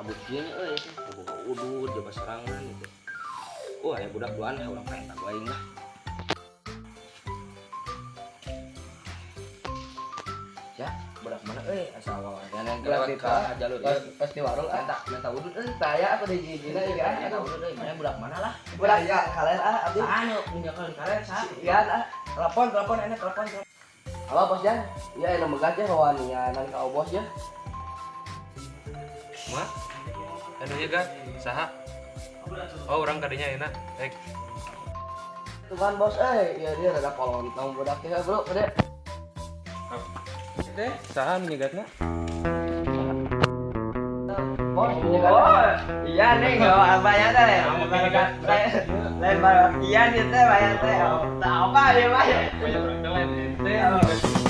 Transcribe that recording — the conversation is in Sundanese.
Serabut kieu nya euy teh, boga udud coba serangan gitu. Oh, aya budak duaan lah urang pengen ku aing lah. Ya, budak mana euy asa wawanan Budak lewat di ka jalur Pas ieu. pas di warung ah. Minta minta udud euy. Saya aku di jijina ya. Minta udud euy, mana budak mana lah. Budak ya kalian ah abdi. Anu punya kali kalian sa. Iya ah. Telepon, telepon enak telepon. Telepon. Halo bos Jan. Iya enak megat ya wanianan ka bos ya. Ma, anu ieu ga saha? Oh, urang kadinya enak. Eh, Tuh kan bos eh, iya dia rada kolontong budaknya bro, gede. Teh, saha nu nyegatna? Bos, Oh, iya nih, nggak apa ya teh. Lain bagian itu teh, bayar teh. Oh, tak apa ya, Pak. Banyak orang lain ente.